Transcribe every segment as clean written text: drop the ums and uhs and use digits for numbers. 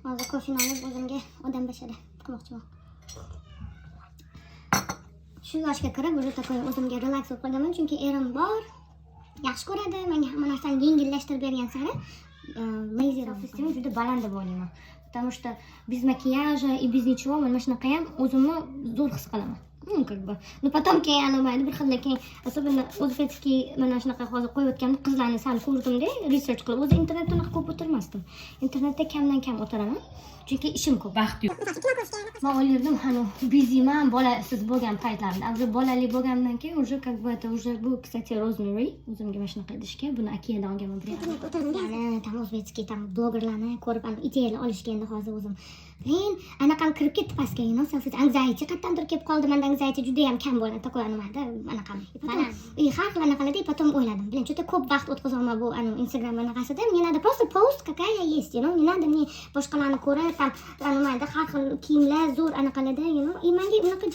Hozir kofeni olib, o'zimga odam bashara qilmoqchiman. Shu yoshga kirib, уже такой o'zimga relax bo'lib qolganman, chunki erim bor, yaxshi ko'radi, menga hamma narsani yengillashtirib bergan sari lazy. Self juda baland deb o'ylayman, потому что без макияжа и без ничего mana shunaqa ham o'zimni zo'r his qilaman. Ну, как бы, ну, потом keyin anavi bir xil, keyin особенно узбекский mana shunaqa hozir qo'yayotganda qizlarni sal ko'rdimda, research qilib. O'zi internetda unaqa ko'p o'tirmasdim, internetda kamdan kam o'tiraman, chunki ishim ko'p. Vaqt yo'q. Man o'ylardim, hani busyman bolasiz bo'lgan paytlarimda. Уже bolali bo'lgandan keyin уже как бы это уже. Bu, кстати, rosemary o'zimga mana shunaqa idishga, buni Ikeadan olganman bir yarim. O'tirdim, там узбекский там blogerlarni ko'rib, ana ideyalar olishga. Endi hozir o'zim, блин, anaqam kirib ketdi pastga, self anxiety qayerdandir kelib qoldi. Manda anxiety judayam kam bo'ladi, такой nimada anaqam baland и har xil anaqalarda. И потом o'yladim: блин, что-то ko'p vaqt o'tkazyapman bu Instagram anaqasida. Мне надо просто post, какая я есть, не надо мне boshqalarni ko'rib, там nimada har xil kiyimlar zo'r anaqalarda, и manga unaqa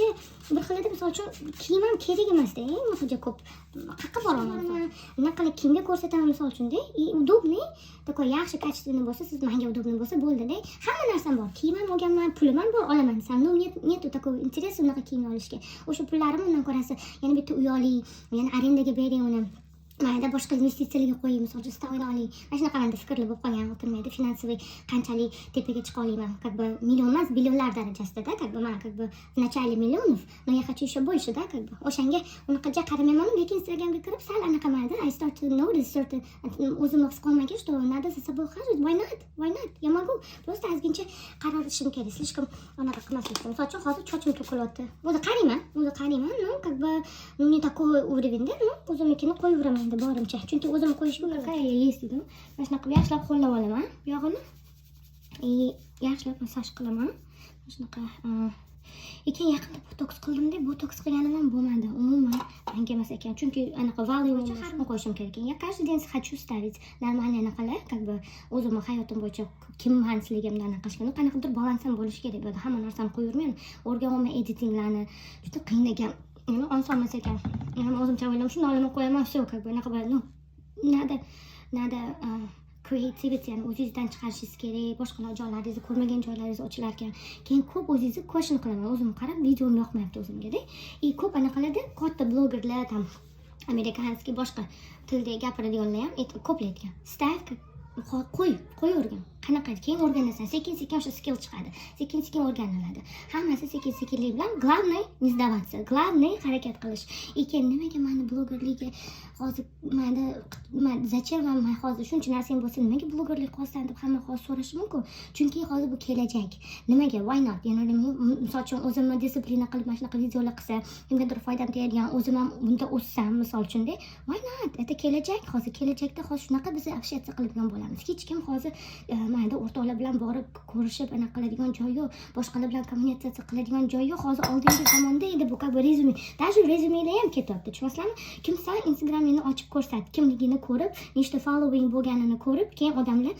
bir xilida, misol uchun, kiyim ham kerak emasda. Unaqa ko'p qayerqa boraman, unaqa qilib kimga ko'rsataman, misol uchunda? И удобный такой, yaxshi, качественный bo'lsa, siz manga удобный bo'lsa bo'ldida. Hamma narsam bor, kiyim ham olganman, pulim ham bor, olaman desam, ну, нет, нету такого интереса unaqa kiyimni olishga. O'sha pullarimni undan ko'rasi yana bitta uy oling, yana arendaga bering uni, mayda boshqa investitsiyalarga qo'ying, misol uchun, stavka oling. Mana shunaqa manda fikrlar bo'lib qolgan o'tirmaydi. Финансовый qanchalik tepaga chiqa olaman, как бы million emas, billionlar darajasidada, как бы man, как бы, в начале миллионов, но я хочу еще больше, да, как бы. O'shanga unaqa qaramayman, lekin Instagramga kirib sal anaqa mayda I start to notice certain, o'zimni his qilyapmanki, что надо за собой ухаживать. Why not? Why not? Я могу, просто ozgincha qarashim kerak, слишком anaqa qilmaslik. Misol uchun, hozir sochim to'kilyapti, o'zi qariyman, o'zi qariyman, ну, как бы, ну, не такой уровень da, ну, o'zimnikini qo'yaveraman endi borimcha, chunki o'zim qo'yishga Какая я есть dedim. Mana shunaqa qilib yaxshilab ho'llab olaman buyog'ini и yaxshilab massaj qilaman mana shunaqa. И keyin yaqinda botoks qildimda, botoks qilganim ham bo'lmadi, umuman manga emas ekan, chunki anaqa volume har kun qo'yishim kerak ekan. Я каждый день хочу ставить нормальный anaqalar, как бы o'zimni hayotim bo'yicha kimmansligimni anaqa qilishga, ну, qanaqadir balans ham bo'lishi kerak bu yerda. Hamma narsani qo'yavermayman, o'rganyapman editinglarni, juda qiyin ekan, yani oson emas ekan. Yani o'zimcha o'ylayman, shuni olaman, qo'yaman, все, как бы anaqa bo'ladi. Ну, надо creativity, ya'ni o'zingizdan chiqarishingiz kerak, boshqa joylaringizni, ko'rmagan joylaringiz ochilar ekan. Keyin ko'p o'zingizni question qilaman, o'zim qarab, videom yoqmayapti o'zimgada. И ko'p anaqalarda katta blogerlar, там американский, boshqa tilda gapiradiganlar ham ko'plar aytgan: ставка qo'y, qo'yavergin, qanaqa keyin o'rganasan, sekin sekin o'sha skill chiqadi, sekin sekin o'rganiladi hammasi, sekin sekinlik bilan. Главное не сдаваться, главное harakat qilish. И keyin nimaga mani blogerlikka hozir mani зачем man hozir shuncha narsang bo'lsa, nimaga blogerlik qilyapsan deb hamma hozir so'rashi mumkin. Chunki hozir bu kelajak. Nimaga, why not? You know what I mean? Misol uchun, o'zimni дисциплина qilib, mana shunaqa videolar qilsa, kimgadir foydam tegadigan, o'zim ham bunda o'ssam, misol uchunda, why not? Это kelajak. Hozir kelajakda hozir shunaqa biz общаться qiladigan bo'lamiz. Hech kim hozir mayda o'rtoqlar bilan borib ko'rishib anaqa qiladigan joy yo'q, boshqalar bilan kommunikatsiya qiladigan joy yo'q. Hozir oldingi zamonda edi bu, как бы rezyume, даже rezyumelar ham ketyapti, tushunyapsizlarmi? Kim san, Instagramingni ochib ko'rsat, kimligini ko'rib, nechta following bo'lganini ko'rib, keyin odamlar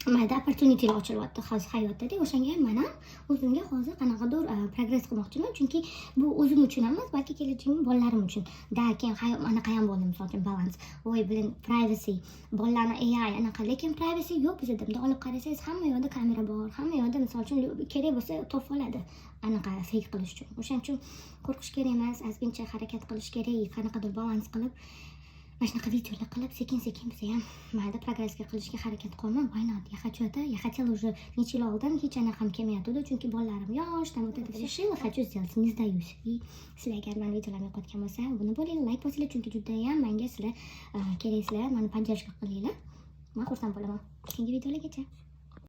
mayda opportunitylar ochilyapti hozir hayotda. O'shanga ham man ham o'zimga hozir qanaqadir progress qilmoqchiman, chunki bu o'zim uchun emas, balki kelajagim bolalarim uchun da. Keyin anaqa ham bo'ldi, misol uchun, balans. Voy, блин, privacy, bolalarni AI anaqa, lekin privacy yo'q bizada. Bunday olib qarasangiz, hamma yoqda kamera bor, hamma yoqda, misol uchun, kerak bo'lsa topib oladi anaqa fake qilish uchun. O'shaning uchun qo'rqish kerak emas, ozgincha harakat qilish kerak, qanaqadir balans qilib, mana shunaqa videolar qilib, sekin sekin biza ham mayda progressga qilishga harakat qilyapman. Why not? Я хочу это, я хотела уже necha yil oldin, hech anaqam kelmayotgandi, chunki bolalarim yosh, там вот это все. Решила, хочу сделать, не сдаюсь. И sizlar agar mani videolarimni yoqayotgan bo'lsa, obuna bo'linglar, layk bosinglar, chunki judayam manga sizlar keraksizlar, mani поддержка qilinglar, man xursand bo'laman. Keyingi videolargacha.